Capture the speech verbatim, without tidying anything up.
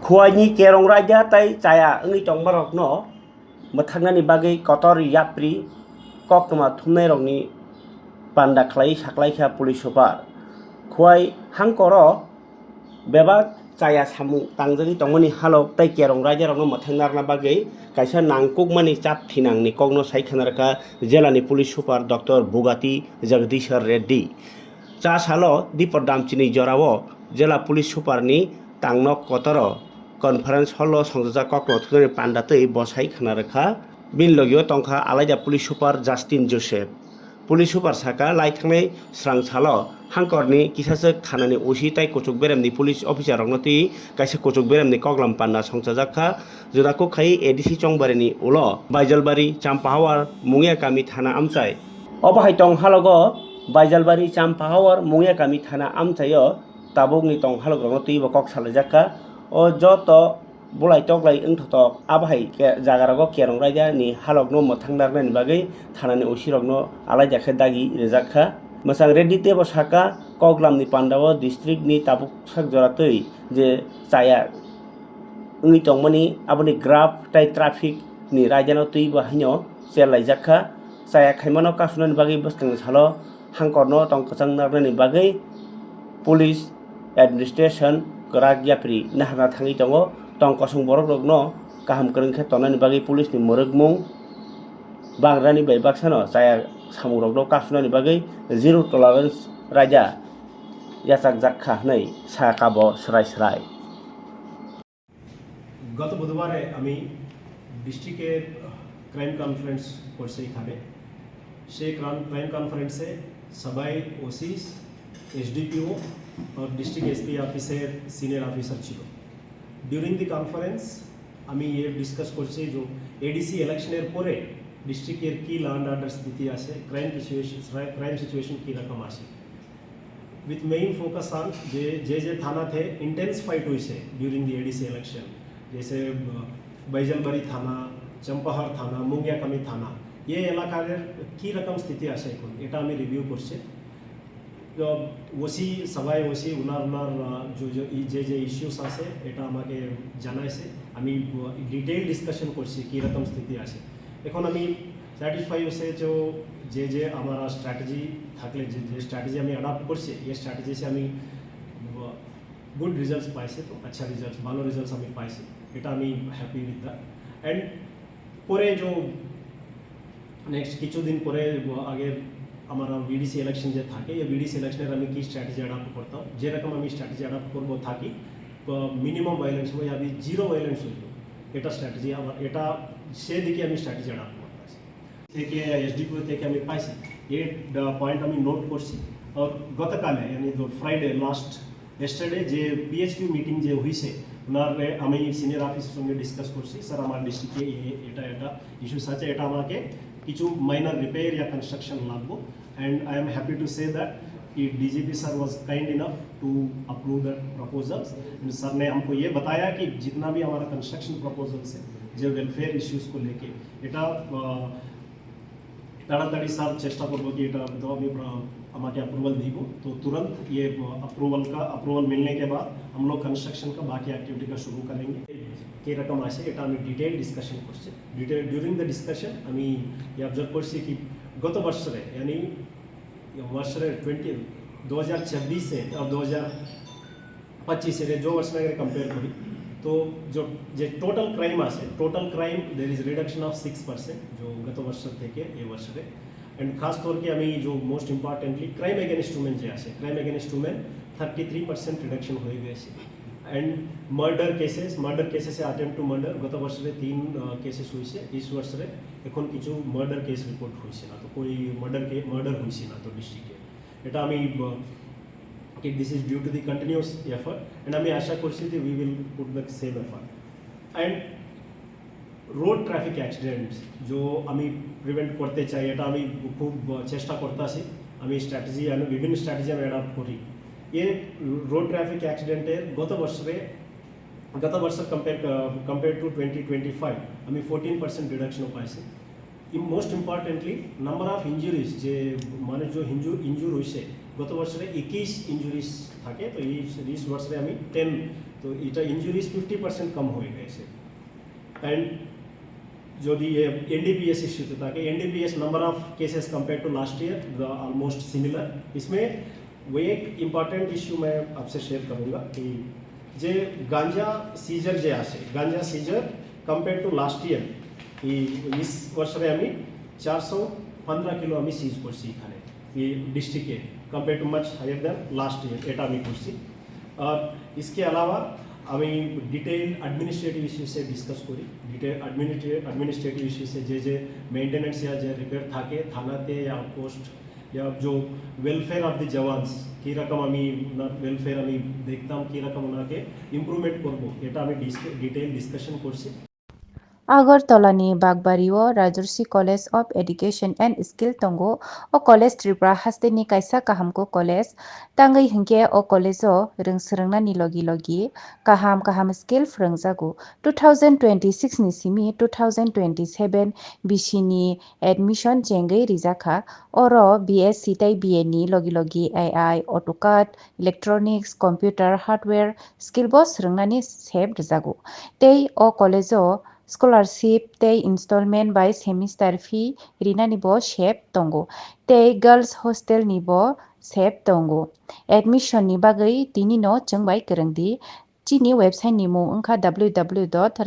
Khuaini kerong raida tei chaya wngwi tongmarokno mwthangnani bagwi kotor yapri koktwma thumnairokni panda khlaiwi saklaikha police super. Khuai hangkoro bebak chaya samung tangjagwi tongmani halok tei kerong raidarokno mwthang narwkna bagwi kaisa nangkukmani chap thinangni kokno sai khna rwkha jelani police super Doctor Bugati Jagdishar Reddy. Cha salo Dipor Damchini jorao jela police superni tangnok kotoro conference hall-o songjajak kokno thumnani panda twi bo sai khna rwkha. Bini logio tongkha alaida police super Justin Joseph. Police super saka, lai thangnai srang salo hangkorni kisachwk thanani O C tei kuchuk beremni police officer rokno twi kaisa kuchuk beremni koklam panda songchajak kha. Juda kok khai A D C Chongbarini ulo Baijalbari, Champahawar, Mungia kami thana amchai. Obo hai tong halogo Baijalbari, Champahawar, Mungia kami thana amchaio tabukni tong halok rokno twi bo kok salaijak kha. O joto bulai toklai wngthotok abo hai ke-, jaga rogo kerong raida ni halok no mwthang narnani bagwi thanani O C rok no alaida khe dagi rijak kha. Mwchang Reddy tei bo saka koklam ni panda o district ni tabuk sak jora twi je chaya wngwi tongmani aboni graph tei traffic ni raida no twi bo haino chel laijak kha. Chaya khaimano kasunani bagwi bwskang ni salo hangkorno tong kwchang narnani bagwi police administration kwrak yapri naharna thangwi tongo. Tong kosong borokrokno kaham kwrwng khe tongnani bagwi police ni mwrwkmung bangrani bai baksano chaya samungrokno kasunani bagwi zero tolerance raida yachakjak kha hwnwi sa kha bo swrai swrai. গত বুধবারে আমি ডিস্ট্রিক্টের crime conference করছে এখানে। সেই crime crime কনফারেন্সে সবাই oasis, SDPO আর district SP অফিসের সিনিয়র অফিসার ছিল। ডিউরিং দি কনফারেন্স আমি এ ডিসকাস করছি যে এডিসি ইলেকশনের পরে ডিস্ট্রিক্টের কি ল অ্যান্ড অর্ডার স্থিতি আছে, ক্রাইম সিচুয়েশন, ক্রাইম সিচুয়েশন কীরকম আছে। With main focus on যে যে যে থানাতে ইন্টেন্স ফাইট হয়েছে ডিউরিং দি এডিসি ইলেকশন, জেসে বাইজালবাড়ি থানা, চম্পাহার থানা, মুঙ্গিয়াকামি থানা, এই এলাকার কি রকম স্থিতি আছে এখন, এটা আমি রিভিউ করছি। তো ওসি সবাই, ওসি ওনার ওনার যে যে ইস্যুস আছে এটা আমাকে জানাইছে। আমি ডিটেইল ডিসকাশন করছি কী রকম স্থিতি আছে। এখন আমি স্যাটিসফাই হয়েছে যে যে যে আমার স্ট্র্যাটেজি থাকলে যে যে স্ট্র্যাটেজি আমি অ্যাডাপ্ট করছি, এই স্ট্র্যাটেজি সে আমি গুড রেজাল্টস পাইছে, তো আচ্ছা রেজাল্টস, ভালো রেজাল্টস আমি পাইছি, এটা আমি হ্যাপি উইথ দ্যাট। অ্যান্ড পরে যে নেক্সট কিছুদিন পরে আগে আমার বিডিসি ইলেকশন যে থাকে, এই বিডিসি ইলেকশনের আমি কি স্ট্র্যাটেজি অ্যাডাপ্ট করতাম, যেরকম আমি স্ট্র্যাটেজি অ্যাডাপ্ট করবো থাকি, তো মিনিমাম ভায়োলেন্স হয়, আমি জিরো ভায়োলেন্স হইব, এটা স্ট্র্যাটেজি আমার, এটা সেদিকে আমি স্ট্র্যাটেজি অ্যাডাপ্ট করতেছি। থেকে এসডিপিও থেকে আমি পাইছি, এই পয়েন্ট আমি নোট করছি। আর গতকালে, মানে, তো ফ্রাইডে লাস্ট, এস্টারডে যে পিএইচকিউ মিটিং যে হয়েছে, ওনার আমি সিনিয়র অফিসার সঙ্গে ডিসকাস করছি, স্যার, আমার ডিস্ট্রিক্টে এটা এটা ইস্যুস আছে, এটা আমাকে কিছু মাইনর রিপেয়ার ইয়া কনস্ট্রাকশন লাগবো। And I am happy to say that कि DGP sir was kind enough to approve that proposals. And sir ने हमको ये बताया कि जितना भी हमारा कंस्ट्रक्शन प्रपोजल्स है, जो वेलफेयर इश्यूज को लेके, এটা আহ, তাড়াতাড়ি স্যার চেষ্টা করবো কি এটা হয়তো আমি প্রা-, আমাকে অ্যাপ্রুভাল দিব। तो तुरंत ये अप्रूवल का, अप्रूवल मिलने के बाद हम लोग कंस्ट्रक्शन का बाकी एक्टिविटी का शुरू करेंगे। কি রকম আছে এটা আমি ডিটেইল ডিসকাশন করছি। ডিটেইল ডিউরিং দ্য ডিসকাশন আমি ये অবজার্ভ করছি কি গত বছরে, यानी বছরে টোয়েন্টি, দু হাজার চব্বিশে আর দু হাজার পঁচিশে, যে বছর আগে কম্পেয়ার করি, তো যে, যে টোটাল ক্রাইম আছে, total crime there is reduction of six percent, যে গত বছর থেকে এ বছরে। অ্যান্ড খাস তরকে আমি যে most importantly crime against women যে আছে, crime against women thirty three percent reduction হয়ে গেছে। অ্যান্ড মার্ডার কেসেস, মার্ডার কেসেসে অ্যাটেম্প টু মার্ডার গত বছরে তিন কেসেস হয়েছে, এই বছরে এখন কিছু মার্ডার কেস রিপোর্ট হয়েছে না, তো কই মার্ডার মার্ডার হয়েছে না তো ডিস্ট্রিক্টে। এটা আমি, আহ, কি, this is due to the continuous effort, and আমি আশা করছি যে we will put the same effort। And road traffic accident যে আমি প্রিভেন্ট করতে চাই, এটা আমি খুব, আহ, চেষ্টা করতেছি। আমি স্ট্র্যাটেজি, আমি বিভিন্ন স্ট্র্যাটেজি আমি অ্যাডাপ্ট করি। এ রোড ট্রাফিক অ্যাক্সিডেন্টের গত বছরে, গত বছর compare, ah, compare to twenty twenty five আমি ফোরটিন পার্সেন্ট রিডাকশনও পাইছি। Most importantly number of injuries, যে মানুষ যে ইঞ্জুর ইঞ্জুর হয়েছে, গত বছরে একুশ ইনজুরিজ থাকে, তো এই রিস বছরে আমি টেন, তো এটা ইনজুরিজ ফিফটি পার্সেন্ট কম হয়ে গেছে। অ্যান্ড যদি এনডিপিএস ইস্যুতে থাকে, NDPS number of cases compared to last year the almost similar। इसमें वो एक इम्पॉर्टेंट इशू मैं आपसे शेयर करूँगा कि যে গাঞ্জা সিজার যে আছে, ganja seizure compare to last year, এই ইস বছরে আমি চারশো পনেরো কিলো আমি সিজ করছি এখানে, এই ডিস্ট্রিক্টে, compare to much higher than last year, এটা আমি করছি। আর इसके अलावा আমি ডিটেইল অ্যাডমিনিস্ট্রেটিভ ইস্যুসে ডিসকাস করি। ডিটেইল অ্যাডমিনিস্ট্রেটিভ ইস্যুসে যে যে মেইনটেনেন্স ইয়া যে রিপেয়ার থাকে থানাতে ইয়া আউটপোস্ট ইয়া যে ওয়েলফেয়ার অফ দি জওয়ানস, কীরকম আমি ওনার ওয়েলফেয়ার আমি দেখতাম, কীরকম ওনাকে ইমপ্রুভমেন্ট করব, এটা আমি ডিটেইল ডিসকাশন করছি। Agartala ni Bagbari o Rajarshi College of Education and Skill tongo. O college Tripura haste ni kaisa kahamkuk college. Tangwi hinkhe o college o rwng swrwngna ni logi logi kaham kaham skill phwrwngjago. Two thousand twenty six ni simi two thousand twenty seven bisi ni admission chengwi rijakha. Oro B S C tei B A ni logi logi A I, AutoCAD, electronics, computer, hardware skill bo swrwngnani sep rwjago. Tei o college o scholarship tei installment bai semester fee rinani bo sep tongo. Tei girls hostel ni bo sep tongo. Admission ni bagwi tini no chwng bai kwrwng di. Chini website ni mung wngkha W W W dot